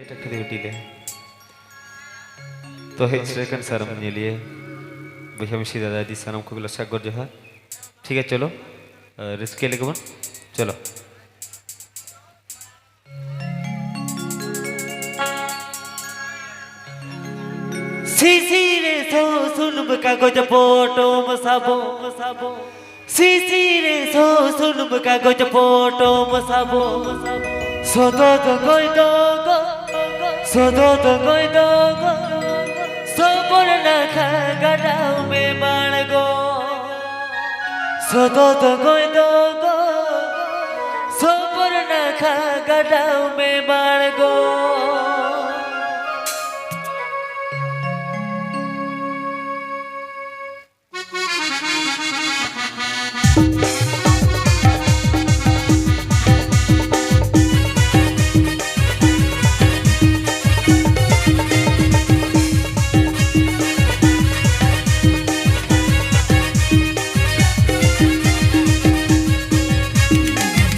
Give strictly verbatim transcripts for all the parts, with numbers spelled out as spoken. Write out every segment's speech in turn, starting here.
ᱮᱴᱟᱜ ᱠᱷᱟᱹᱞᱤ ᱩᱰᱤ ᱞᱮ᱾ ᱛᱚ ᱦᱮᱡ ᱥᱮᱴᱮᱨ ᱟᱠᱟᱱ ᱥᱟᱨᱟᱢ ᱧᱮᱞᱤᱭᱟᱹ, ᱵᱚᱭᱦᱟ ᱢᱤᱥᱤ ᱫᱟᱫᱟ ᱫᱤ ᱥᱟᱱᱟᱢ ᱠᱚᱜᱮ ᱞᱟᱥᱟᱜ ᱜᱚᱨ ᱡᱚᱦᱟᱨ᱾ ᱴᱷᱤᱠ ᱜᱮᱭᱟ, ᱪᱚᱞᱚ, ᱟᱨ ᱨᱟᱹᱥᱠᱟᱹᱭ ᱞᱮᱜᱮ ᱵᱚᱱ᱾ ᱪᱚᱞᱚ᱾ ᱥᱤᱥᱤᱨ ᱨᱮ ᱥᱚ ᱥᱩᱱᱩᱢ ᱠᱟᱜᱚᱡᱽ ᱯᱚᱴᱚᱢ ᱥᱟᱵᱚ᱾ ᱥᱤᱥᱤᱨ ᱨᱮ ᱥᱚ ᱥᱩᱱᱩᱢ ᱠᱟᱜᱚᱡᱽ ᱯᱚᱴᱚᱢ ᱥᱟᱵᱚ᱾ ᱥᱚᱫᱚ ᱫᱚᱜᱚᱭ ᱫᱚᱜᱚ, ᱥᱚᱫᱚ ᱫᱚᱜᱚᱭ ᱫᱚᱜᱚ, ᱥᱚᱵᱚᱨ ᱱᱟᱠᱷᱟ ᱜᱟᱰᱟ ᱩᱢᱮ ᱢᱟᱬᱜᱚ᱾ ᱥᱚᱫᱚ ᱫᱚᱜᱚᱭ ᱫᱚᱜᱚ, ᱥᱚᱵᱚᱨ ᱱᱟᱠᱷᱟ ᱜᱟᱰᱟ ᱩᱢᱮ ᱢᱟᱬᱜᱚ᱾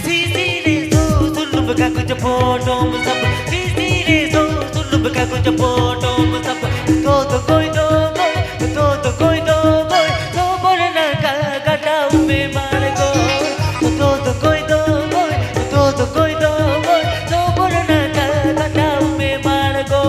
ᱥᱤᱥᱤᱨ ᱨᱮ ᱥᱚ ᱥᱩᱱᱩᱢ ᱠᱟᱜᱚᱡᱽ ᱯᱚᱴᱚᱢ ᱥᱟᱵ᱾ ᱥᱤᱥᱤᱨ ᱨᱮ ᱥᱚ ᱥᱩᱱᱩᱢ ᱠᱟᱜᱚᱡᱽ ᱯᱚᱴᱚᱢ ᱥᱟᱵ᱾ ᱫᱚ ᱫᱚ ᱜᱚᱭ ᱫᱚ ᱜᱚᱭ, ᱫᱚ ᱫᱚ ᱜᱚᱭ ᱫᱚ ᱜᱚᱭ, ᱥᱚᱵᱚᱨ ᱱᱟᱠᱷᱟ ᱜᱟᱰᱟ ᱩᱢᱮ ᱢᱟᱬᱜᱚ᱾ ᱫᱚ ᱫᱚ ᱜᱚᱭ ᱫᱚ ᱜᱚᱭ, ᱫᱚ ᱫᱚ ᱜᱚᱭ ᱫᱚ ᱜᱚᱭ, ᱥᱚᱵᱚᱨ ᱱᱟᱠᱷᱟ ᱜᱟᱰᱟ ᱩᱢᱮ ᱢᱟᱬᱜᱚ᱾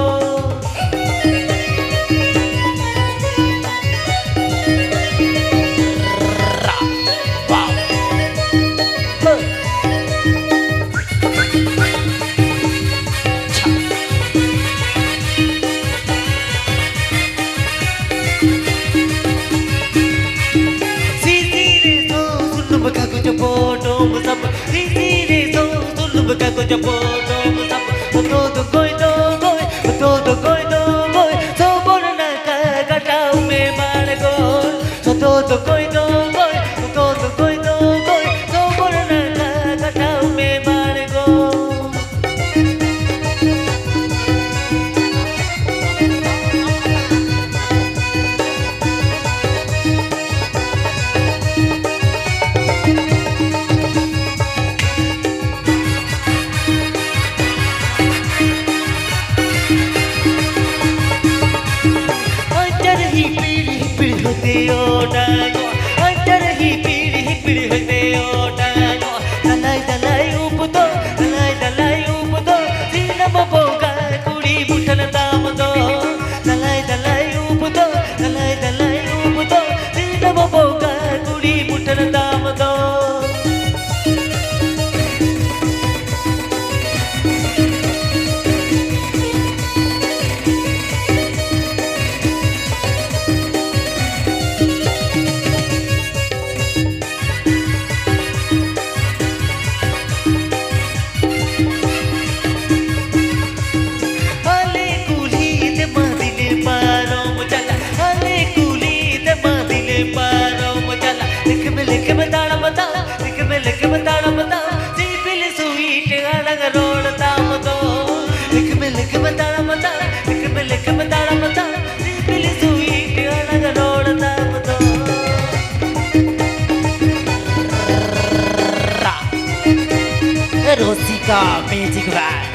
ᱥᱤᱥᱤᱨ ᱨᱮ ᱥᱚ ᱥᱩᱱᱩᱢ ᱠᱟᱜᱚᱡᱽ ᱯᱚᱴᱚᱢ ᱥᱟᱵ᱾ ᱥᱤᱥᱤᱨ ᱨᱮ ᱥᱚ ᱥᱩᱱᱩᱢ ᱠᱟᱜᱚᱡᱽ ᱯᱚᱴᱚᱢ ᱥᱟᱵ᱾ ᱫᱚ ᱫᱚ ᱜᱚᱭ ᱫᱚ ᱜᱚᱭ, ᱫᱚ ᱫᱚ ᱜᱚᱭ ᱫᱚ ᱜᱚᱭ, ᱥᱚᱵᱚᱨ ᱱᱟᱠᱷᱟ ᱜᱟᱰᱟ ᱩᱢᱮ ᱢᱟᱬᱜᱚ᱾ ᱫᱚ ᱫᱚ ᱜᱚᱭ ᱫᱚ ᱜᱚᱭ, ᱫᱚ ᱫᱚ ᱜᱚᱭ ᱫᱚ ᱜᱚᱭ, ᱥᱚᱵᱚᱨ ᱱᱟᱠᱷᱟ ᱜᱟᱰᱟ ᱩᱢᱮ ᱢᱟᱬᱜᱚ᱾ ᱚᱰᱟᱝᱚᱜ, ᱟᱧᱪᱟᱨ ᱦᱤᱯᱤᱲ ᱦᱤᱯᱤᱲ ᱦᱚᱭᱛᱮ ᱚᱰᱟᱝᱚᱜ᱾ ᱫᱟᱞᱟᱭ ᱫᱟᱞᱟᱭ ᱩᱵ ᱫᱚ, ᱫᱟᱞᱟᱭ ᱫᱟᱞᱟᱭ ᱩᱵ ᱫᱚ, ᱥᱤᱱᱟᱢ ᱵᱚᱸᱜᱟ ᱠᱩᱲᱤ ᱢᱩᱴᱷᱟᱹᱱ ᱛᱟᱢ ᱫᱚ᱾ ᱫᱟᱞᱟᱭ ᱫᱟᱞᱟᱭ ᱩᱵ ᱫᱚ, ᱫᱟᱞᱟᱭ ᱫᱟᱞᱟᱭ ᱩᱵ ᱫᱚ, ᱥᱤᱱᱟᱢ ᱵᱚᱸᱜᱟ ᱠᱩᱲᱤ ᱢᱩᱴᱷᱟᱹᱱ ᱛᱟᱢ ᱫᱚ᱾ ᱟᱞᱮ ᱠᱩᱞᱦᱤ ᱛᱮ ᱢᱟ ᱫᱤᱱᱮ ᱯᱟᱨᱚᱢ ᱪᱟᱞᱟᱜ, ᱟᱞᱮ ᱠᱩᱞᱦᱤ ᱛᱮ ᱢᱟ ᱫᱤᱱᱮ ᱯᱟᱨᱚᱢ ᱪᱟᱞᱟᱜ᱾ ᱞᱮᱠᱷᱮᱢ ᱞᱮᱠᱷᱮᱢ ᱛᱟᱲᱟᱢ ᱫᱟ, ᱞᱮᱠᱷᱮᱢ ᱞᱮᱠᱷᱮᱢ ᱛᱟᱲᱟᱢ ᱫᱟ, ᱥᱤᱵᱤᱞ ᱥᱩᱭᱤᱴ ᱟᱲᱟᱝ ᱨᱚᱲ ᱛᱟᱢ ᱫᱚ᱾ ᱞᱮᱠᱷᱮᱢ ᱞᱮᱠᱷᱮᱢ ᱛᱟᱲᱟᱢ ᱫᱟ, ᱞᱮᱠᱷᱮᱢ ᱞᱮᱠᱷᱮᱢ ᱛᱟᱲᱟᱢ ᱫᱟ, ᱥᱤᱵᱤᱞ ᱥᱩᱭᱤᱴ ᱟᱲᱟᱝ ᱨᱚᱲ ᱛᱟᱢ ᱫᱚ᱾ ᱨᱚᱥᱤᱠᱟ ᱢᱤᱭᱩᱡᱤᱠ ᱵᱮᱱᱰ᱾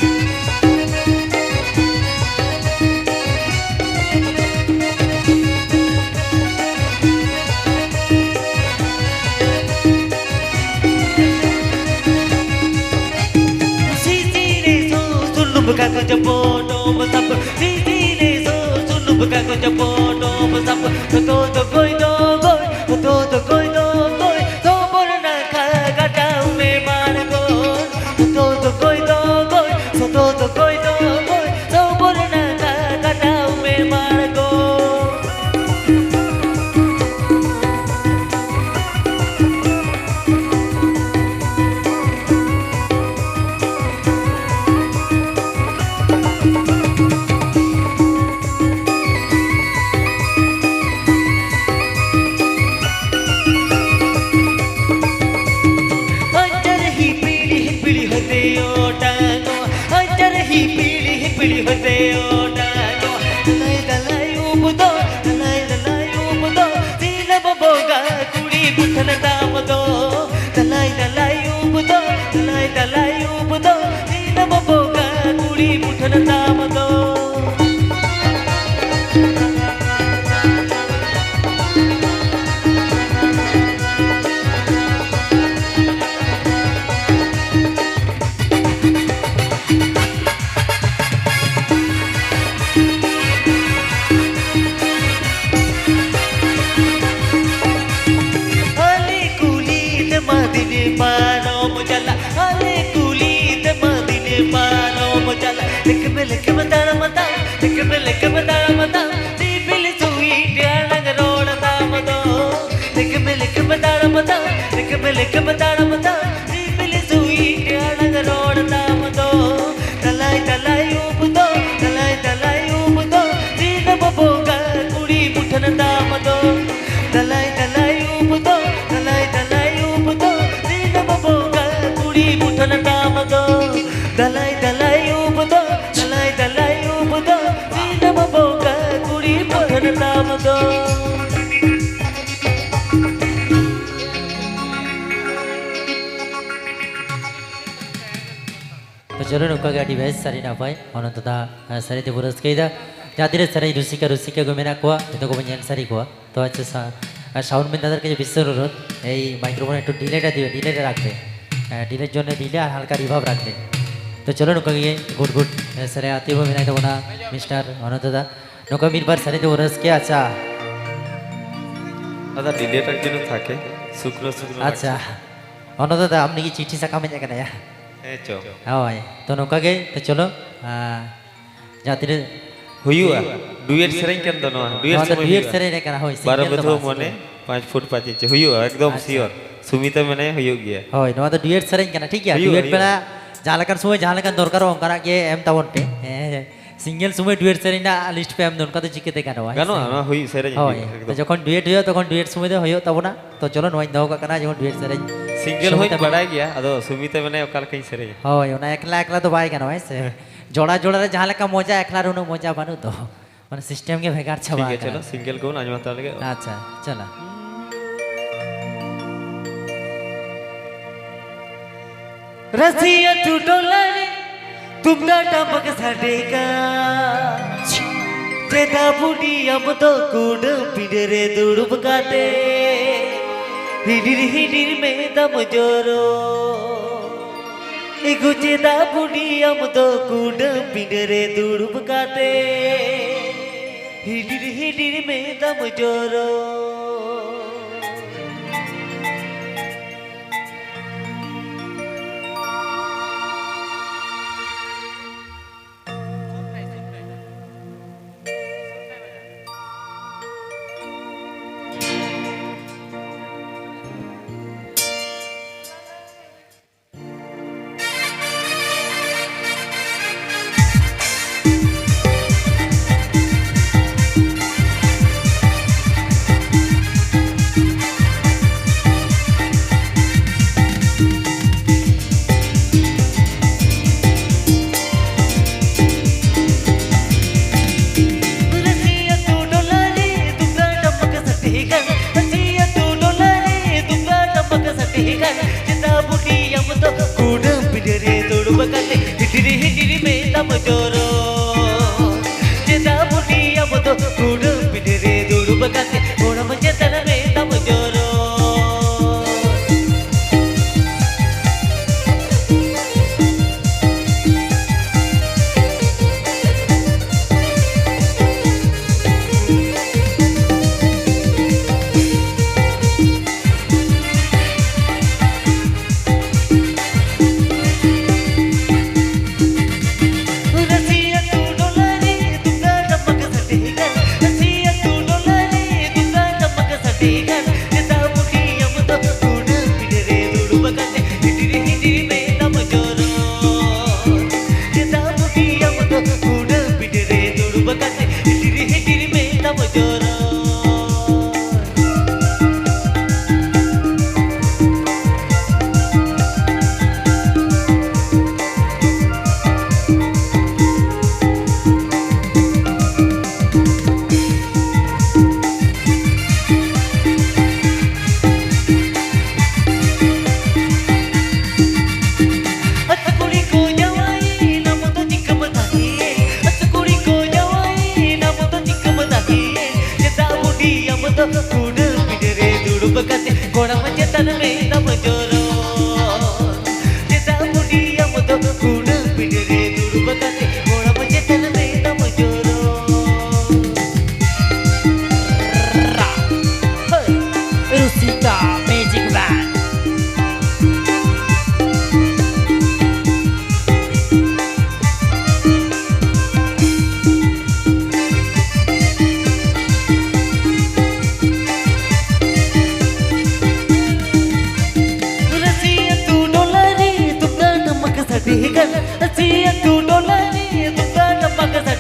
ᱥᱤᱥᱤᱨ ᱥᱚ ᱥᱩᱱᱩᱢ ᱠᱟᱜᱚᱡᱽ ᱯᱚᱴᱚᱢ ᱥᱟᱵ, ᱥᱤᱥᱤᱨ ᱥᱚ ᱥᱩᱱᱩᱢ ᱠᱟᱜᱚᱡᱽ ᱯᱚᱴᱚᱢ ᱥᱟᱵ, ᱛᱚ ᱛᱚ ᱜᱚᱭ ᱫᱚ ᱜᱚᱭ, ᱛᱚ ᱛᱚ ᱜᱚᱭ ᱫᱚ ᱜᱚᱭ, ᱥᱚᱵᱚᱨ ᱱᱟᱠᱷᱟ ᱜᱟᱰᱟ ᱩᱢᱮ ᱢᱟᱬᱜᱚ᱾ ᱥᱚᱛᱚ ᱫᱚ ᱜᱚᱭ ᱫᱚ ᱜᱚᱭ, ᱥᱚᱛᱚ ᱫᱚ ᱜᱚᱭ ᱫᱚ ᱜᱚᱭ, ᱥᱚᱵᱚᱨ ᱱᱟᱠᱷᱟ ᱜᱟᱰᱟ ᱩᱢᱮ ᱢᱟᱬᱜᱚ᱾ ᱟᱧᱪᱟᱨ ᱦᱤᱯᱤᱲ ᱦᱤᱯᱤᱲ ᱦᱚᱭᱛᱮ ᱚᱴᱟᱝᱚᱜ, ᱟᱧᱪᱟᱨ ᱦᱤᱯᱤᱲ ᱦᱤᱯᱤᱲ ᱦᱚᱭᱛᱮ ᱚᱴᱟᱝᱚᱜ᱾ ᱫᱟᱞᱟᱭ ᱫᱟᱞᱟᱭ ᱩᱵ ᱫᱚ, ᱫᱟᱞᱟᱭ ᱫᱟᱞᱟᱭ ᱩᱵ ᱫᱚ, ᱥᱤᱞᱟᱹᱵ ᱵᱚᱸᱜᱟ ᱠᱩᱲᱤ ᱢᱩᱴᱷᱟᱹᱱ ᱛᱟᱢ ᱫᱚ᱾ ᱫᱟᱞᱟᱭ ᱫᱟᱞᱟᱭ ᱩᱵ ᱫᱚ, ᱫᱟᱞᱟᱭ ᱫᱟᱞᱟᱭ ᱩᱵ ᱫᱚ, ᱥᱤᱞᱟᱹᱵ ᱵᱚᱸᱜᱟ ᱠᱩᱲᱤ ᱢᱩᱴᱷᱟᱹᱱ ᱛᱟᱢ ᱫᱚ᱾ ᱞᱮᱠᱮᱢ ᱞᱮᱠᱮᱢ ᱛᱟᱲᱟᱢ ᱛᱟᱢ, ᱞᱮᱠᱮᱢ ᱞᱮᱠᱮᱢ ᱛᱟᱲᱟᱢ ᱛᱟᱢ, ᱥᱤᱵᱤᱞ ᱥᱩᱭᱤᱴ ᱟᱲᱟᱝ ᱨᱚᱲ ᱛᱟᱢ ᱫᱚ᱾ ᱞᱮᱠᱮᱢ ᱞᱮᱠᱮᱢ ᱛᱟᱲᱟᱢ ᱛᱟᱢ, ᱞᱮᱠᱮᱢ ᱞᱮᱠᱮᱢ ᱛᱟᱲᱟᱢ ᱛᱟᱢ, ᱥᱤᱵᱤᱞ ᱥᱩᱭᱤᱴ ᱟᱲᱟᱝ ᱨᱚᱲ ᱛᱟᱢ ᱫᱚ᱾ ᱫᱟᱞᱟᱭ ᱫᱟᱞᱟᱭ ᱩᱵ ᱫᱚ, ᱫᱟᱞᱟᱭ ᱫᱟᱞᱟᱭ ᱩᱵ ᱫᱚ, ᱫᱤᱱᱟᱹᱢ ᱵᱚᱸᱜᱟ ᱠᱩᱲᱤ ᱢᱩᱴᱷᱟᱹᱱ ᱛᱟᱢ ᱫᱚ᱾ ᱫᱟᱞᱟᱭ ᱫᱟᱞᱟᱭ ᱩᱵ ᱫᱚ, ᱫᱟᱞᱟᱭ ᱫᱟᱞᱟᱭ ᱩᱵ ᱫᱚ, ᱫᱤᱱᱟᱹᱢ ᱵᱚᱸᱜᱟ ᱠᱩᱲᱤ ᱢᱩᱴᱷᱟᱹᱱ ᱛᱟᱢ ᱫᱚ᱾ ᱫᱟᱞᱟᱭ ᱫᱟᱞᱟᱭ ᱩᱵ ᱫᱚ, ᱫᱟᱞᱟᱭ ᱫᱟᱞᱟᱭ ᱩᱵ ᱫᱚ, ᱫᱤᱱᱟᱹᱢ ᱵᱚᱸᱜᱟ ᱠᱩᱲᱤ ᱢᱩᱴᱷᱟᱹᱱ ᱛᱟᱢ ᱫᱚ᱾ ᱛᱚ ᱪᱚᱞᱚ, ᱱᱚᱝᱠᱟ ᱜᱮ ᱟᱹᱰᱤ ᱵᱮᱥ, ᱥᱟᱹᱨᱤ ᱱᱟᱯᱟᱭ᱾ ᱚᱱᱚᱱᱛᱚ ᱫᱟ, ᱮ, ᱥᱟᱹᱨᱤ ᱛᱮᱵᱚ ᱨᱟᱹᱥᱠᱟᱹᱭᱮᱫᱟ᱾ ᱡᱟᱦᱟᱸ ᱛᱤᱱᱟᱹᱜ ᱥᱮᱨᱮᱧ ᱨᱩᱥᱤᱠᱟ, ᱨᱩᱥᱤᱠᱟ ᱠᱚ ᱢᱮᱱᱟᱜ ᱠᱚᱣᱟ, ᱡᱚᱛᱚ ᱠᱚᱵᱚᱱ ᱧᱮᱞ ᱥᱟᱹᱨᱤ ᱠᱚᱣᱟ᱾ ᱛᱚ ᱟᱪᱪᱷᱟ, ᱥᱟ-, ᱮ, সাউন্ড ম্যান দাদার কাছে বিশেষ অনুরোধ, এই মাইক্রোফোন একটু ডিলেটা দিবে, ডিলেটা রাখবে। এ, ডিলের জন্য ডিলে আর হালকা রিভার্ব রাখবে। তো চলো, ᱱᱚᱝᱠᱟ ᱜᱮ ᱜᱩᱰ ᱜᱩᱰ, ᱮ, ᱥᱮᱨᱮᱧ ᱟᱛᱮ ᱵᱚᱱ ᱢᱮᱱᱟᱭ ᱛᱟᱵᱚᱱᱟ ᱢᱤᱥᱴᱟᱨ ᱚᱱᱚᱱᱛᱚ ᱫᱟ᱾ ᱱᱚᱝᱠᱟ ᱢᱤᱫ ᱵᱟᱨ ᱥᱮᱨᱮᱧ ᱛᱮᱵᱚᱱ ᱨᱟᱹᱥᱠᱟᱹᱭᱟ᱾ ᱟᱪᱪᱷᱟ᱾ দাদা, ডিলেটা যেন থাকে, শুকনো শুকনো আচ্ছা। লাগছে। ᱚᱱᱚᱱᱛᱚ ᱫᱟ, ᱟᱢ ᱱᱤᱭᱮ ᱪᱤᱴᱷᱤ ᱥᱟᱠᱟᱢ ᱦᱮᱡ ᱟᱠᱟᱱᱟ ᱭᱟ? ᱦᱮᱸ, ᱪᱚ᱾ ᱦᱳᱭ, ᱛᱚ ᱱᱚᱝᱠᱟ ᱜᱮ, ᱛᱚ ᱪᱚᱞᱚ, ᱟ, ᱡᱟᱦᱟᱸ ᱛᱤᱱᱟᱹᱜ ᱦᱩᱭᱩᱜᱼᱟ᱾ ᱰᱩᱭᱮᱴ ᱥᱮᱨᱮᱧ ᱠᱟᱱ ᱫᱚ ᱱᱚᱣᱟ, ᱰᱩᱭᱮᱴ ᱱᱚᱣᱟ ᱫᱚ ᱥᱚᱢᱚᱭ ᱰᱩᱭᱮᱴ ᱦᱩᱭᱩᱜᱼᱟ᱾ ᱥᱮᱨᱮᱧ ᱨᱮ ᱠᱟᱱᱟ, ᱦᱳᱭ, ᱵᱟᱨᱚ ᱥᱤᱝᱜᱮᱞ ᱫᱚ ᱵᱟᱹᱛᱷᱩᱣᱟᱹ ᱵᱟᱝ, ᱢᱚᱱᱮ, ᱥᱤᱝᱜᱮᱞ᱾ ᱯᱟᱸᱪ ᱯᱷᱩᱴ ᱯᱟᱸᱪ ᱤᱧᱪᱤ ᱦᱩᱭᱩᱜᱼᱟ, ᱮᱠᱫᱚᱢ ᱟᱪᱪᱷᱟ᱾ ᱥᱤᱭᱳᱨ᱾ ᱥᱩᱢᱤᱛᱟ ᱢᱮᱱᱟᱭᱟ, ᱦᱩᱭᱩᱜ ᱜᱮᱭᱟ᱾ ᱦᱳᱭ, ᱱᱚᱣᱟ ᱫᱚ ᱰᱩᱭᱮᱴ ᱥᱮᱨᱮᱧ ᱠᱟᱱᱟ, ᱴᱷᱤᱠ ᱜᱮᱭᱟ? ᱦᱩᱭᱩᱜᱼᱟ, ᱰᱩᱭᱮᱴ ᱦᱩᱭᱩᱜᱼᱟ᱾ ᱯᱮᱲᱟ ᱡᱟᱦᱟᱸ ᱞᱮᱠᱟᱱ ᱥᱚᱢᱚᱭ ᱡᱟᱦᱟᱸ ᱞᱮᱠᱟᱱ ᱫᱚᱨᱠᱟᱨᱚᱜᱼᱟ, ᱚᱱᱠᱟᱱᱟᱜ ᱜᱮ ᱮᱢ ᱛᱟᱵᱚᱱ ᱯᱮ᱾ ᱦᱮᱸ, ᱦᱮᱸ᱾ ᱥᱤᱝᱜᱮᱞ ᱥᱚᱢᱚᱭ ᱰᱩᱭᱮᱴ ᱥᱮᱨᱮᱧ ᱨᱮᱱᱟᱜ ᱞᱤᱥᱴ ᱯᱮ ᱮᱢ ᱫᱚ, ᱚᱱᱠᱟ ᱫᱚ ᱪᱤᱠᱟᱹᱛᱮ ᱜᱟᱱᱚᱜᱼᱟ, ᱦᱮᱸ ᱜᱟᱱᱚᱜᱼᱟ, ᱥᱮ? ᱱᱚᱣᱟ ᱦᱩᱭᱩᱜ, ᱥᱮᱨᱮᱧ ᱦᱳᱭ, ᱦᱩᱭᱩᱜᱼᱟ, ᱮᱠᱫᱚᱢ᱾ ᱛᱚ ᱡᱚᱠᱷᱚᱱ ᱰᱩᱭᱮᱴ ᱦᱩᱭᱩᱜᱼᱟ, ᱛᱚᱠᱷᱚᱱ ᱰᱩᱭᱮᱴ ᱥᱚᱢᱚᱭ ᱫᱚ ᱦᱩᱭᱩᱜ ᱛᱟᱵᱚᱱᱟ᱾ ᱛᱚ ᱪᱚᱞᱚ, ᱱᱚᱣᱟᱧ ᱫᱚᱦᱚ ᱠᱟᱜ ᱠᱟᱱᱟ, ᱡᱮᱢᱚᱱ ᱰᱩᱭᱮᱴ ᱥᱮᱨᱮᱧ ᱥᱤᱝᱜᱮᱞ ᱥᱚᱢᱚᱭ ᱦᱚᱸᱧ ᱛᱟᱵᱚᱱ᱾ ᱵᱟᱲᱟᱭ ᱜᱮᱭᱟ, ᱟᱫᱚ ᱥᱩᱢᱤᱛᱟ ᱢᱮᱱᱟᱭᱟ, ᱚᱠᱟ ᱞᱮᱠᱟᱧ ᱥᱮᱨᱮᱧᱟ? ᱦᱳᱭ, ᱚᱱᱟ ᱮᱠᱞᱟ ᱮᱠᱞᱟ ᱫᱚ ᱵᱟᱭ ᱜᱟᱱᱚᱜᱼᱟ, ᱦᱮᱸ ᱥᱮ? ᱦᱮᱸ᱾ ᱡᱚᱲᱟ ᱡᱚᱲᱟ ᱨᱮ ᱡᱟᱦᱟᱸ ᱞᱮᱠᱟ ᱢᱚᱡᱟ, ᱮᱠᱞᱟ ᱨᱮ ᱩᱱᱟᱹᱜ ᱢᱚᱡᱟ ᱵᱟᱹᱱᱩᱜ ᱫᱚ᱾ ᱢᱟᱱᱮ, ᱥᱤᱥᱴᱮᱢ ᱜᱮ ᱵᱷᱮᱜᱟᱨ ᱴᱷᱤᱠ ᱪᱟᱵᱟ ᱜᱮᱭᱟ, ᱟᱠᱟᱱᱟ᱾ ᱪᱚᱞᱚ, ᱥᱤᱝᱜᱮᱞ ᱠᱚᱵᱚᱱ ᱟᱸᱡᱚᱢ ᱦᱟᱛᱟᱲ ᱞᱮᱜᱮ᱾ ᱟᱪᱪᱷᱟ, ᱪᱚᱞᱚ᱾ ᱨᱟᱹᱥᱤ ᱟᱹᱛᱩ ᱴᱚᱞᱟ ᱨᱮ ᱛᱩᱢᱫᱟᱜ ᱴᱟᱢᱟᱠ ᱥᱟᱰᱮ ᱠᱟᱱ᱾ ᱪᱮᱫᱟᱜ ᱵᱩᱰᱤ ᱟᱢ ᱫᱚ ᱠᱩᱰᱟᱹᱢ ᱯᱤᱸᱰᱟᱹ ᱨᱮ ᱫᱩᱲᱩᱵ ᱠᱟᱛᱮ ᱦᱤᱰᱤᱨ ᱦᱤᱰᱤᱨ ᱢᱮᱫᱟᱢ ᱡᱚᱨᱚ? ᱮᱜᱳ ᱪᱮᱫᱟᱜ ᱵᱩᱰᱤ ᱟᱢ ᱫᱚ ᱠᱩᱰᱟᱹᱢ ᱯᱤᱸᱰᱟᱹ ᱨᱮ ᱫᱩᱲᱩᱵ ᱠᱟᱛᱮ ᱦᱤᱰᱤᱨ ᱦᱤᱰᱤᱨ ᱢᱮᱫᱟᱢ ᱡᱚᱨᱚ?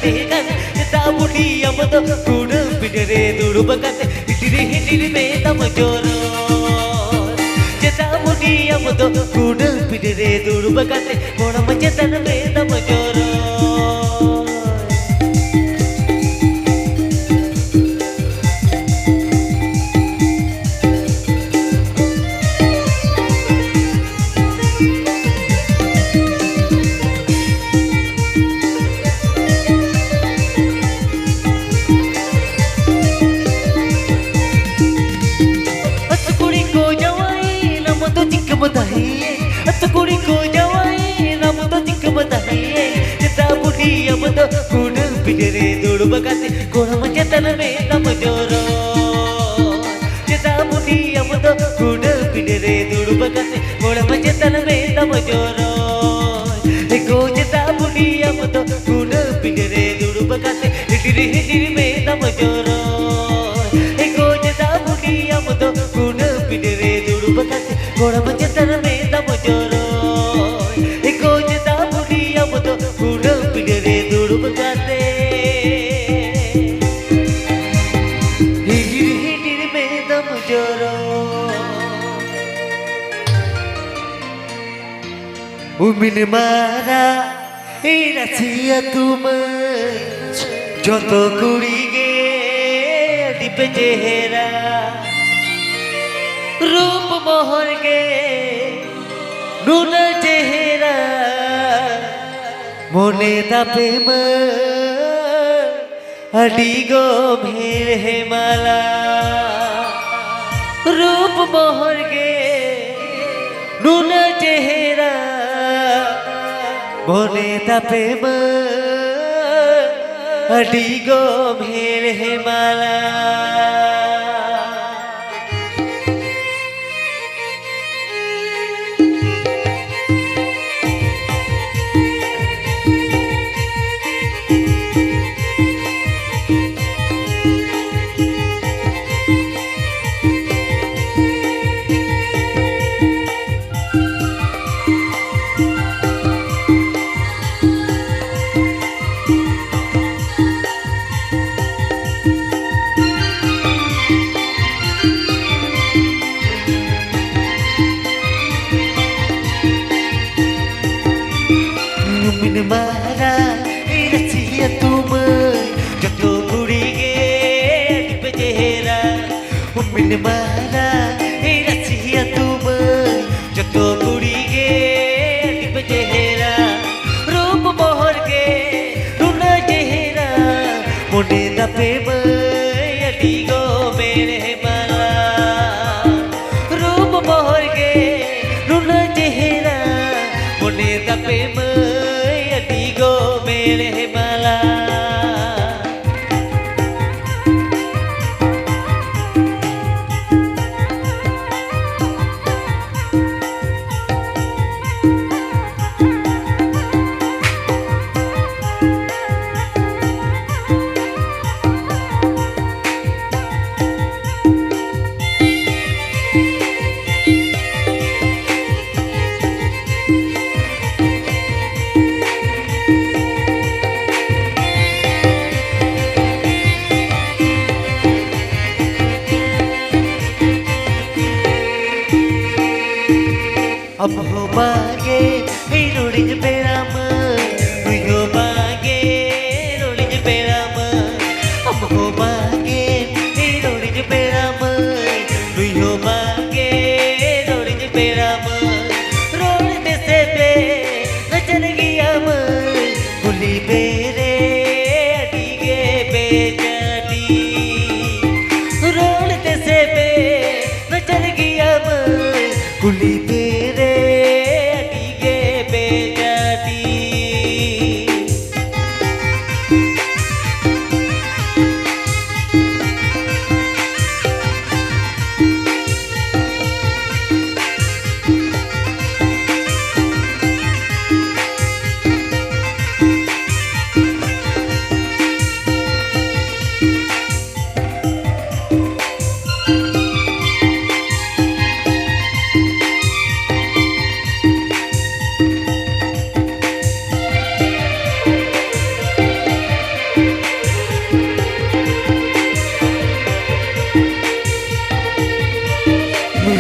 ᱛᱮᱦᱮᱸ ᱠᱟᱱ ᱪᱮᱫᱟᱜ ᱵᱩᱰᱷᱤ ᱟᱢ ᱫᱚ ᱠᱩᱰᱟᱹᱢ ᱯᱤᱸᱰᱟᱹ ᱨᱮ ᱫᱩᱲᱩᱵ ᱠᱟᱛᱮ ᱦᱤᱴᱤᱨ ᱦᱤᱴᱤᱨ ᱢᱮᱫᱟᱢ ᱡᱚᱨᱚᱭ? ᱪᱮᱫᱟᱜ ᱵᱩᱰᱷᱤ ᱟᱢ ᱫᱚ ᱠᱩᱰᱟᱹᱢ ᱯᱤᱸᱰᱟᱹ ᱨᱮ ᱫᱩᱲᱩᱵ ᱠᱟᱛᱮ ᱠᱚᱲᱟᱢ ᱪᱮᱛᱟᱱ ᱢᱮᱫᱟᱢ ᱡᱚᱨᱚᱭ? ᱟᱹᱛᱩ ᱠᱩᱲᱤ ᱠᱚ ᱡᱟᱶᱟᱭᱮᱱᱟ ᱢᱚᱫᱚ ᱪᱤᱠᱟᱹᱢ ᱛᱟᱦᱮᱸᱭᱮ? ᱟᱹᱛᱩ ᱠᱩᱲᱤ ᱠᱚ ᱡᱟᱶᱟᱭᱮᱱᱟ ᱢᱚᱫᱚ ᱪᱤᱠᱟᱹᱢ ᱛᱟᱦᱮᱸᱭᱮ? ᱪᱮᱫᱟᱜ ᱵᱩᱰᱷᱤ ᱟᱢ ᱫᱚ ᱠᱩᱰᱟᱹᱢ ᱯᱤᱸᱰᱟᱹ ᱨᱮ ᱫᱩᱲᱩᱵ ᱠᱟᱛᱮ ᱠᱚᱲᱟᱢ ᱪᱮᱛᱟᱱ ᱢᱮᱫᱟᱢ ᱡᱚᱨᱚᱭ? ᱪᱮᱫᱟᱜ ᱵᱩᱰᱷᱤ ᱟᱢ ᱫᱚ ᱠᱩᱰᱟᱹᱢ ᱯᱤᱸᱰᱟᱹ ᱨᱮ ᱫᱩᱲᱩᱵ ᱠᱟᱛᱮ ᱠᱚᱲᱟᱢ ᱪᱮᱛᱟᱱ ᱢᱮᱫᱟᱢ ᱡᱚᱨᱚᱭ? ᱮ ᱜᱚ ᱪᱮᱫᱟᱜ ᱵᱩᱰᱷᱤ ᱟᱢ ᱫᱚ ᱠᱩᱰᱟᱹᱢ ᱯᱤᱸᱰᱟᱹ ᱨᱮ ᱫᱩᱲᱩᱵ ᱠᱟᱛᱮ ᱦᱤᱴᱤᱨ ᱦᱤᱴᱤᱨ ᱢᱮᱫᱟᱢ ᱡᱚᱨᱚᱭ? ᱮ ᱜᱚ ᱪᱮᱫᱟᱜ ᱵᱩᱰᱷᱤ ᱟᱢ ᱫᱚ ᱠᱩᱰᱟᱹᱢ ᱯᱤᱸᱰᱟᱹ ᱨᱮ ᱫᱩᱲᱩᱵ ᱠᱟᱛᱮ ᱠᱚᱲᱟᱢ ᱪᱮᱛᱟᱱ ᱢᱮᱫᱟᱢ ᱡᱚᱨᱚᱭ? ᱮ ᱜᱚ ᱪᱮᱫᱟᱜ ᱵᱩᱰᱷᱤ ᱟᱢ ᱫᱚ ᱠᱩᱰᱟᱹᱢ ᱯᱤᱸᱰᱟᱹ ᱨᱮ ᱫᱩᱲᱩᱵ ᱠᱟᱛᱮ ᱦᱤᱴᱤᱨ ᱦᱤᱴᱤᱨ ᱢᱮᱫᱟᱢ ᱡᱚᱨᱚᱭ? ᱩᱢᱤᱱ ᱢᱟᱨᱟ ᱨᱟᱥᱤ ᱟᱹᱛᱩ ᱢᱟᱹᱭ, ᱡᱚᱛᱚ ᱠᱩᱲᱤ ᱜᱮ ᱟᱹᱰᱤ ᱯᱮ ᱪᱮᱦᱨᱟ᱾ ᱨᱩᱯ ᱢᱚᱦᱚᱨ ᱜᱮ ᱱᱩᱱᱟᱹᱜ ᱪᱮᱦᱨᱟ, ᱢᱚᱱᱮ ᱛᱟᱯᱮ ᱢᱟᱹᱭ ᱟᱹᱰᱤ ᱜᱚᱵᱷᱤᱨ ᱦᱮᱢᱟᱞᱟ᱾ ᱨᱩᱯ ᱢᱚᱦᱚᱨ ᱜᱮ ᱱᱩᱱᱟᱹᱜ ᱪᱮᱦᱨᱟ, ᱢᱚᱱᱮ ᱛᱟᱯᱮ ᱢᱟᱹᱭ ᱟᱹᱰᱤ ᱜᱚᱵᱷᱤᱨ ᱦᱮᱢᱟᱞᱟ᱾ ᱢᱟᱹᱭ ᱟᱹᱰᱤ ᱜᱚᱵᱮᱲ ᱦᱮᱢᱟᱞᱟ, ᱨᱩᱯ ᱢᱚᱦᱚᱨ ᱜᱮ ᱱᱩᱱᱟᱹᱜ ᱪᱮᱦᱨᱟ, ᱢᱚᱱᱮ ᱛᱟᱯᱮ ᱢᱟᱹᱭ ᱟᱹᱰᱤ ᱜᱚᱵᱮᱲ ᱦᱮᱢᱟᱞᱟ᱾ ᱟᱢ ᱦᱚᱸ ᱵᱟᱝᱜᱮ ᱨᱚᱲᱤᱧ ᱯᱮᱲᱟ ᱢᱟᱹᱭ, ᱱᱩᱭ ᱦᱚᱸ ᱵᱟᱝᱜᱮ ᱨᱚᱲᱤᱧ ᱯᱮᱲᱟ ᱢᱟᱹᱭ, ᱟᱢ ᱦᱚᱸ ᱵᱟᱝᱜᱮ ᱨᱚᱲᱤᱧ ᱯᱮᱲᱟ ᱢᱟᱹᱭ, ᱱᱩᱭ ᱦᱚᱸ ᱵᱟᱝᱜᱮ ᱨᱚᱲᱤᱧ ᱯᱮᱲᱟ ᱢᱟᱹᱭ, ᱨᱚᱲ ᱛᱮᱥᱮ ᱯᱮ ᱱᱟᱪᱟᱨ ᱜᱮᱭᱟ ᱢᱟᱹᱭ, ᱠᱩᱞᱤ ᱯᱮ ᱨᱮ ᱟᱹᱰᱤ ᱜᱮ ᱵᱮᱡᱟᱹᱛᱤ, ᱨᱚᱲ ᱛᱮᱥᱮ ᱯᱮ ᱱᱟᱪᱟᱨ ᱜᱮᱭᱟ ᱢᱟᱹᱭ, ᱠᱩᱞᱤ ᱯᱮ ᱨᱮ ᱟᱹᱰᱤ ᱜᱮ ᱵᱮᱡᱟᱹᱛᱤ᱾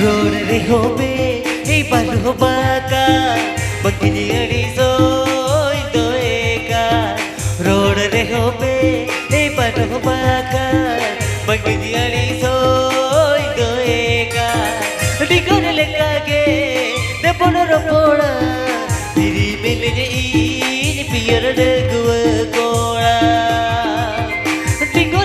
ᱨᱚᱲ ᱨᱮᱦᱚᱸ ᱵᱮ ᱵᱟᱹᱱᱩᱜ ᱵᱟᱠᱟ, ᱵᱟᱹᱠᱤ ᱟᱹᱲᱤᱥᱚᱜ ᱤᱧ ᱫᱚ ᱮᱠᱟ᱾ ᱨᱚᱲ ᱨᱮᱦᱚᱸ ᱵᱮ ᱵᱟᱹᱱᱩᱜ ᱵᱟᱠᱟ, ᱵᱟᱹᱠᱤ ᱟᱹᱲᱤᱥᱚᱜ ᱤᱧ ᱫᱚ ᱮᱠᱟ᱾ ᱰᱤᱜᱚᱨ ᱞᱮᱠᱟᱜᱮ ᱫᱮᱵᱚᱱ ᱨᱚᱯᱚᱲᱟ, ᱯᱷᱤᱨᱤ ᱢᱤᱱᱟᱹᱧᱟ ᱤᱧ ᱯᱤᱭᱚᱨ ᱰᱟᱺᱜᱩᱣᱟᱹ ᱠᱚᱲᱟ᱾ ᱰᱤᱜᱚᱨ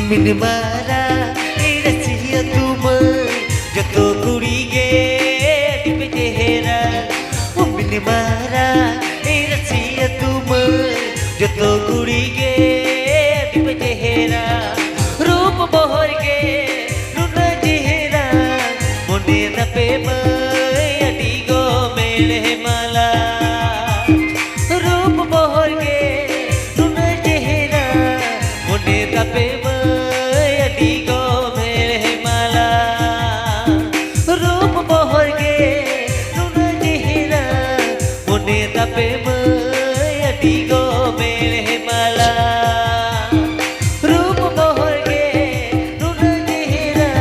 ᱢᱤᱱᱤᱢᱟᱨᱟ ᱨᱟᱹᱥᱤᱭᱟᱹ ᱛᱩᱢᱟᱹᱞ, ᱡᱚᱛᱚ ᱠᱩᱲᱤ ᱜᱮ ᱟᱹᱰᱤ ᱯᱮ ᱪᱮᱦᱨᱟ᱾ ᱢᱤᱱᱤᱢᱟᱨᱟ ᱨᱟᱹᱥᱤᱭᱟᱹ ᱛᱩᱢᱟᱹᱞ, ᱡᱚᱛᱚ ᱠᱩᱲᱤ ᱜᱮ ᱟᱹᱰᱤ ᱯᱮ ᱪᱮᱦᱨᱟ᱾ ᱨᱩᱯ ᱵᱚᱦᱚᱨ ᱜᱮ ᱱᱩᱱᱟᱹᱜ ᱪᱮᱦᱨᱟ, ᱢᱚᱱᱮ ᱛᱟᱯᱮ ᱢᱟᱹᱭ ᱟᱹᱰᱤ ᱜᱚᱢᱮᱲ ᱦᱮᱢᱟᱞᱟ᱾ ᱨᱩᱯ ᱵᱚᱦᱚᱨ ᱜᱮ ᱱᱩᱱᱟᱹᱜ ᱪᱮᱦᱨᱟ, ᱢᱚᱱᱮ ᱛᱟᱯᱮ ᱢᱟᱹᱭ ᱟᱹᱰᱤ ᱜᱚᱢᱮᱲ ᱦᱮᱢᱟᱞᱟ᱾ ᱨᱩᱯ ᱵᱚᱦᱚᱨ ᱜᱮ ᱱᱩᱱᱟᱹᱜ ᱪᱮᱦᱨᱟ, ᱢᱚᱱᱮ ᱛᱟᱯᱮ ᱢᱟᱹᱭ ᱟᱹᱰᱤ ᱜᱚᱢᱮᱲ ᱦᱮᱢᱟᱞᱟ᱾ ᱨᱩᱯ ᱵᱚᱦᱚᱨ ᱜᱮ ᱱᱩᱱᱟᱹᱜ ᱪᱮᱦᱨᱟ,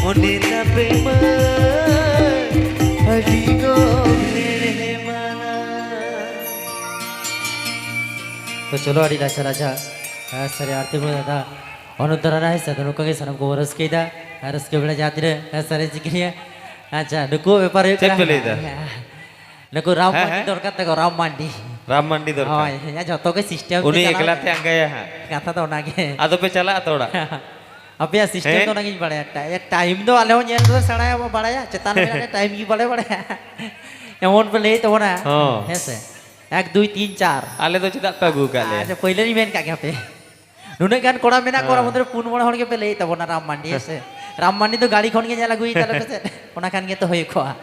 ᱢᱚᱱᱮ ᱛᱟᱯᱮ ᱢᱟᱹᱭ ᱟᱹᱰᱤ ᱜᱚᱢᱮᱲ ᱦᱮᱢᱟᱞᱟ᱾ ᱛᱚ ᱪᱚᱞᱚ, ᱟᱹᱰᱤ ᱞᱟᱪᱷᱟ ᱞᱟᱪᱷᱟ, ᱦᱮᱸ, ᱥᱟᱹᱨᱤ ᱟᱨᱛᱤ ᱵᱚᱱ ᱫᱟᱫᱟ, ᱚᱱᱩᱫᱷᱟᱨᱟ ᱨᱮ, ᱦᱮᱸ ᱥᱮ, ᱟᱫᱚ ᱱᱚᱝᱠᱟ ᱜᱮ ᱥᱟᱱᱟᱢ ᱠᱚᱵᱚᱱ ᱨᱟᱹᱥᱠᱟᱹᱭᱮᱫᱟ᱾ ᱟᱨ ᱨᱟᱹᱥᱠᱟᱹ ᱵᱮᱲᱟ ᱡᱟᱦᱟᱸ ᱛᱤᱱᱟᱹᱜ, ᱦᱮᱸ, ᱥᱟᱹᱨᱤ ᱪᱤᱠᱟᱹᱭᱟ᱾ ᱟᱪᱪᱷᱟ, ᱱᱩᱠᱩᱣᱟᱜ ᱵᱮᱯᱟᱨ ᱦᱩᱭᱩᱜ ᱪᱮᱫ ᱠᱟᱱᱟ, ᱯᱮ ᱞᱟᱹᱭᱫᱟ? ᱱᱩᱠᱩ ᱨᱟᱢ ᱦᱮᱸ, ᱢᱟᱱᱰᱤ ᱦᱮᱸ᱾ ᱫᱚᱨᱠᱟᱨ ᱛᱟᱠᱚ, ᱨᱟᱢ ᱢᱟᱱᱰᱤ᱾ ᱨᱟᱢ ᱢᱟᱱᱰᱤ ᱫᱚᱨᱠᱟᱨ᱾ ᱦᱳᱭ, ᱦᱮᱸ, ᱡᱚᱛᱚ ᱜᱮ system ᱛᱮ ᱩᱱᱤ ᱪᱟᱞᱟᱣ ᱮᱠᱞᱟ ᱠᱟᱱᱟ᱾ ᱛᱮ ᱟᱸᱜᱟᱭᱟ ᱦᱟᱸᱜ᱾ ᱠᱟᱛᱷᱟ ᱫᱚ ᱚᱱᱟᱜᱮ᱾ ᱟᱫᱚ ᱯᱮ ᱪᱟᱞᱟᱜᱼᱟ ᱛᱚ ᱚᱲᱟᱜ? ᱟᱯᱮᱭᱟᱜ system ᱦᱮᱸ? ᱫᱚ ᱚᱱᱟᱜᱤᱧ ᱵᱟᱲᱟᱭᱟ᱾ ᱴᱟ-, ᱴᱟᱭᱤᱢ ᱫᱚ ᱟᱞᱮ ᱦᱚᱸ ᱧᱮᱞ ᱫᱚ ᱥᱮᱬᱟᱭᱟ ᱵᱚ, ᱵᱟᱲᱟᱭᱟ᱾ ᱪᱮᱛᱟᱱ ᱨᱮ ᱢᱮᱱᱟᱜ ᱞᱮᱭᱟ, ᱴᱟᱭᱤᱢ ᱜᱮ ᱵᱟᱞᱮ ᱵᱟᱲᱟᱭᱟ᱾ ᱮᱢᱚᱱ ᱯᱮ ᱞᱟᱹᱭᱮᱫ ᱛᱟᱵᱚᱱᱟ᱾ ᱦᱚᱸ᱾ ᱦᱮᱸ ᱥᱮ? ᱮᱠ, ᱫᱩᱭ, ᱛᱤᱱ, ᱪᱟᱨ᱾ ᱟᱞᱮ ᱫᱚ ᱪᱮᱫᱟᱜ ᱯᱮ ᱟᱹᱜᱩ ᱟᱠᱟᱫ ᱞᱮᱭᱟ? ᱟᱪᱪᱷᱟ, ᱯᱟᱹᱭᱞᱟᱹ ᱞᱤᱧ ᱢᱮᱱ ᱠᱟᱜ ᱜᱮ ᱦᱟᱯᱮ᱾ ᱱᱩᱱᱟᱹᱜ ᱜᱟᱱ ᱠᱚᱲᱟ ᱢᱮᱱᱟᱜ ᱠᱚᱣᱟ, ᱚᱱᱟ ᱦᱮᱸ᱾ ᱢᱚᱫᱽᱫᱷᱮ ᱨᱮ ᱯᱩᱱ ᱢᱚᱬᱮ ᱦᱚᱲ ᱜᱮᱯᱮ ᱞᱟᱹᱭᱮᱫ ᱛᱟᱵᱚᱱᱟ ᱨᱟᱢ ᱢᱟᱱᱰᱤ, ᱦᱮᱸ ᱥᱮ? ᱨᱟᱢ ᱢᱟᱱᱰᱤ ᱫᱚ ᱜᱟᱹᱲᱤ ᱠᱷᱚᱱ ᱜᱮ ᱧᱮᱞ ᱟᱹᱜᱩᱭ ᱛᱟᱞᱮ ᱯᱮᱥᱮ᱾ ᱚᱱᱟ ᱠᱷᱟᱱ ᱜᱮᱛᱚ ᱦᱩᱭ ᱠᱚᱜᱼᱟ᱾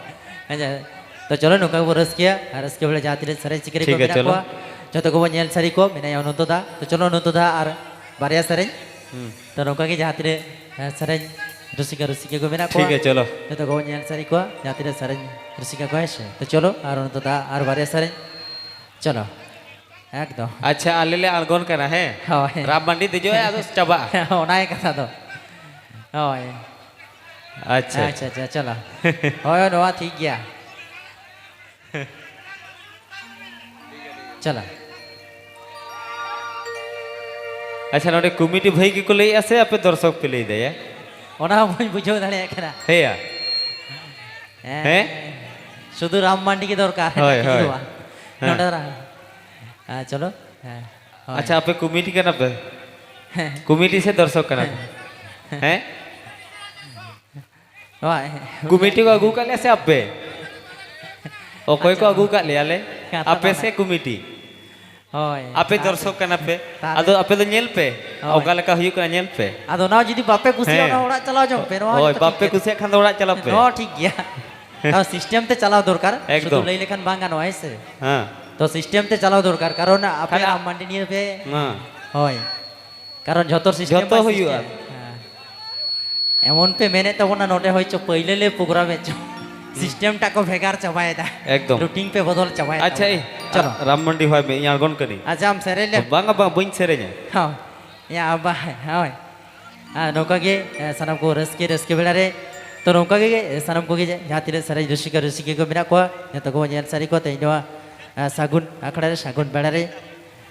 ᱦᱮᱸ ᱥᱮ? ᱛᱚ ᱪᱚᱞᱚ, ᱱᱚᱝᱠᱟ ᱜᱮᱵᱚ ᱨᱟᱹᱥᱠᱟᱹᱭᱟ᱾ ᱟᱨ ᱨᱟᱹᱥᱠᱟᱹ ᱵᱮᱲᱟ ᱡᱟᱦᱟᱸ ᱛᱤᱱᱟᱹᱜ ᱥᱮᱨᱮᱧ ᱥᱤᱠᱟᱹᱨᱤ ᱠᱚ ᱴᱷᱤᱠ ᱜᱮᱭᱟ, ᱢᱮᱱᱟᱜ ᱪᱚᱞᱚ᱾ ᱠᱚᱣᱟ, ᱡᱚᱛᱚ ᱠᱚᱵᱚ ᱧᱮᱞ ᱥᱟᱹᱨᱤ ᱠᱚ᱾ ᱢᱮᱱᱟᱭᱟ ᱚᱱᱚᱱᱛᱚ ᱫᱟ᱾ ᱛᱚ ᱪᱚᱞᱚ, ᱚᱱᱚᱱᱛᱚ ᱫᱟ ᱟᱨ ᱵᱟᱨᱭᱟ ᱥᱮᱨᱮᱧ᱾ ᱦᱩᱸ᱾ ᱛᱚ ᱱᱚᱝᱠᱟ ᱜᱮ ᱡᱟᱦᱟᱸ ᱛᱤᱱᱟᱹᱜ, ᱦᱮᱸ, ᱥᱮᱨᱮᱧ ᱨᱩᱥᱤᱠᱟ ᱨᱩᱥᱤᱠᱟ ᱠᱚ ᱢᱮᱱᱟᱜ ᱴᱷᱤᱠ ᱠᱚᱣᱟ, ᱜᱮᱭᱟ, ᱪᱚᱞᱚ᱾ ᱡᱚᱛᱚ ᱠᱚᱵᱚ ᱧᱮᱞ ᱥᱟᱹᱨᱤ ᱠᱚᱣᱟ, ᱡᱟᱦᱟᱸ ᱛᱤᱱᱟᱹᱜ ᱥᱮᱨᱮᱧ ᱨᱩᱥᱤᱠᱟ ᱠᱚ, ᱦᱮᱸ ᱥᱮ? ᱛᱚ ᱪᱚᱞᱚ, ᱟᱨ ᱚᱱᱚᱱᱛᱚ ᱫᱟ ᱟᱨ ᱵᱟᱨᱭᱟ ᱥᱮᱨᱮᱧ᱾ ᱪᱚᱞᱚ᱾ ᱮᱠᱫᱚᱢ᱾ ᱟᱪᱪᱷᱟ, ᱟᱞᱮ ᱞᱮ ᱟᱬᱜᱚᱱ ᱠᱟᱱᱟ, ᱦᱮᱸ? ᱦᱳᱭ᱾ ᱨᱟᱢ ᱢᱟᱱᱰᱤ ᱫᱮᱡᱚᱜᱼᱟᱭ, ᱟᱫᱚ ᱪᱟᱵᱟᱜᱼᱟ᱾ ᱚᱱᱟ ᱜᱮ ᱠᱟᱛᱷᱟ ᱫᱚ᱾ ᱦᱳᱭ᱾ ᱟᱪᱪᱷᱟ, ᱟᱪᱪᱷᱟ, ᱟᱪᱪᱷᱟ᱾ ᱟᱪᱪᱷᱟ, ᱪᱚᱞᱚ᱾ ᱦᱳᱭ, ᱱᱚᱣᱟ ᱴᱷᱤᱠ ᱜᱮᱭᱟ᱾ ᱪᱚᱞᱚ᱾ ᱟᱪᱪᱷᱟ, ᱱᱚᱰᱮ ᱠᱚᱢᱤᱴᱤ ᱵᱷᱟᱹᱭ ᱜᱮᱠᱚ ᱞᱟᱹᱭᱮᱜᱼᱟ ᱥᱮ ᱟᱯᱮ ᱫᱚᱨᱥᱚᱠ ᱯᱮ ᱞᱟᱹᱭ ᱫᱟᱭᱟ? ᱚᱱᱟ ᱦᱚᱸ ᱵᱟᱹᱧ ᱵᱩᱡᱷᱟᱹᱣ ᱫᱟᱲᱮᱭᱟᱜ ᱠᱟᱱᱟ᱾ ᱦᱮᱸᱭᱟ᱾ ᱦᱮᱸ᱾ ᱦᱮᱸ? ᱥᱩᱫᱷᱩ ᱨᱟᱢ ᱢᱟᱱᱰᱤ ᱜᱮ ᱫᱚᱨᱠᱟᱨ, ᱦᱳᱭ, ᱮᱴᱟᱜ ᱠᱤᱪᱷᱩ ᱦᱳᱭ᱾ ᱫᱚ ᱵᱟᱝ᱾ ᱦᱮᱸ᱾ ᱱᱚᱰᱮ ᱫᱚ ᱨᱟᱢ-, ᱦᱮᱸ, ᱪᱚᱞᱚ᱾ ᱦᱮᱸ᱾ ᱟᱪᱪᱷᱟ, ᱟᱯᱮ ᱠᱚᱢᱤᱴᱤ ᱠᱟᱱᱟ ᱯᱮ? ᱠᱚᱢᱤᱴᱤ ᱥᱮ ᱫᱚᱨᱥᱚᱠ ᱠᱟᱱᱟ ᱯᱮ? ᱦᱮᱸ? ᱦᱳᱭ᱾ ᱠᱚᱢᱤᱴᱤ ᱠᱚ ᱟᱹᱜᱩ ᱠᱟᱜ ᱞᱮᱭᱟ ᱥᱮ ᱟᱯᱮ? ᱚᱠᱚᱭ ᱠᱚ ᱟᱹᱜᱩ ᱠᱟᱜ ᱞᱮᱭᱟ ᱞᱮ? ᱠᱟᱛᱷᱟ ᱫᱚ ᱟᱯᱮ ᱚᱱᱟ᱾ ᱥᱮ ᱠᱚᱢᱤᱴᱤ? ᱦᱳᱭ᱾ ᱟᱯᱮ ᱛᱟᱦᱞᱮ ᱫᱚᱨᱥᱚᱠ ᱠᱟᱱᱟ ᱯᱮ᱾ ᱛᱟᱦᱞᱮ ᱟᱫᱚ ᱟᱯᱮ ᱫᱚ ᱧᱮᱞ ᱯᱮ᱾ ᱦᱳᱭ᱾ ᱚᱠᱟ ᱞᱮᱠᱟ ᱦᱩᱭᱩᱜ ᱠᱟᱱᱟ, ᱧᱮᱞ ᱯᱮ᱾ ᱟᱫᱚ ᱚᱱᱟ ᱡᱩᱫᱤ ᱵᱟᱯᱮ ᱠᱩᱥᱤᱭᱟᱜᱼᱟ, ᱦᱮᱸ᱾ ᱚᱱᱟ ᱚᱲᱟᱜ ᱪᱟᱞᱟᱣ ᱡᱚᱝ ᱯᱮ᱾ ᱱᱚᱣᱟ ᱦᱳᱭ, ᱦᱚᱸ ᱛᱚ ᱵᱟᱯᱮ ᱴᱷᱤᱠ ᱜᱮᱭᱟ᱾ ᱠᱩᱥᱤᱭᱟᱜ ᱠᱷᱟᱱ ᱫᱚ ᱚᱲᱟᱜ ᱪᱟᱞᱟᱜ ᱯᱮ᱾ ᱱᱚᱣᱟ ᱴᱷᱤᱠ ᱜᱮᱭᱟ᱾ ᱛᱟᱣ system ᱛᱮ ᱪᱟᱞᱟᱣ ᱫᱚᱨᱠᱟᱨ᱾ ᱮᱠᱫᱚᱢ᱾ ᱥᱩᱫᱷᱩ ᱞᱟᱹᱭ ᱞᱮᱠᱷᱟᱱ ᱵᱟᱝ ᱜᱟᱱᱚᱜᱼᱟ, ᱦᱮᱸ ᱥᱮ? ᱦᱮᱸ᱾ ᱛᱚ system ᱛᱮ ᱪᱟᱞᱟᱣ ᱫᱚᱨᱠᱟᱨ, ᱠᱟᱨᱚᱱ ᱟᱯᱮ ᱠᱷᱟᱱ ᱟ- ᱨᱟᱢ ᱢᱟᱱᱰᱤ ᱱᱤᱭᱟᱹ ᱯᱮ᱾ ᱦᱮᱸ᱾ ᱦᱳᱭ᱾ ᱠᱟᱨᱚᱱ ᱡᱷᱚᱛᱚ system ᱡᱷᱚᱛᱚ by ᱦᱩᱭᱩᱜᱼᱟ᱾ System᱾ ᱦᱮᱸ᱾ ᱮᱢᱚᱱ ᱯᱮ ᱢᱮᱱᱮᱫ ᱛᱟᱵᱚᱱᱟ, ᱱᱚᱰᱮ ᱦᱚᱭ ᱪᱚ ᱯᱟᱹᱭᱞᱟᱹ ᱞᱮ program ᱮᱫ ᱪᱚ᱾ ᱦᱩᱸ᱾ System ᱴᱟᱜ ᱠᱚ ᱵᱷᱮᱜᱟᱨ ᱪᱟᱵᱟᱭᱮᱫᱟ᱾ ᱮᱠᱫᱚᱢ᱾ Routine ᱯᱮ ᱵᱚᱫᱚᱞ ᱪᱟᱵᱟᱭᱮᱫ ᱟᱪᱪᱷᱟ, ᱛᱟᱵᱚᱱᱟ᱾ ᱮᱭ, ᱪᱚᱞᱚ᱾ ᱨᱟᱢ ᱢᱟᱱᱰᱤ ᱦᱚᱭ ᱢᱮ, ᱤᱧ ᱟᱬᱜᱚᱱ ᱠᱟᱹᱱᱟᱹᱧ᱾ ᱟᱪᱪᱷᱟ, ᱟᱢ ᱥᱮᱨᱮᱧ ᱞᱮᱢ᱾ ᱵᱟᱝᱟ, ᱵᱟᱝ, ᱵᱟᱹᱧ ᱥᱮᱨᱮᱧᱟ᱾ ᱦᱚᱸ᱾ ᱭᱟ, ᱟᱵᱟ, ᱦᱳᱭ᱾ ᱟᱨ ᱱᱚᱝᱠᱟ ᱜᱮ, ᱮ, ᱥᱟᱱᱟᱢ ᱠᱚ ᱨᱟᱹᱥᱠᱟᱹ, ᱨᱟᱹᱥᱠᱟᱹ ᱵᱮᱲᱟ ᱨᱮ, ᱛᱚ, ᱱᱚᱝᱠᱟ ᱜᱮ, ᱮ, ᱥᱟᱱᱟᱢ ᱠᱚᱜᱮ ᱡᱟᱦᱟᱸ ᱛᱤᱱᱟᱹᱜ ᱥᱮᱨᱮᱧ ᱨᱩᱥᱤᱠᱟ, ᱨᱩᱥᱤᱠᱟ ᱠᱚ ᱢᱮᱱᱟᱜ ᱠᱚᱣᱟ, ᱡᱚᱛᱚ ᱠᱚᱵᱚᱱ ᱧᱮᱞ ᱥᱟᱹᱨᱤ ᱠᱚᱣᱟ ᱛᱮᱦᱮᱧ ᱱᱚᱣᱟ, ᱮ, ᱥᱟᱹᱜᱩᱱ ᱟᱠᱷᱲᱟ ᱨᱮ, ᱥᱟᱹᱜᱩᱱ ᱵᱮᱲᱟ ᱨᱮ᱾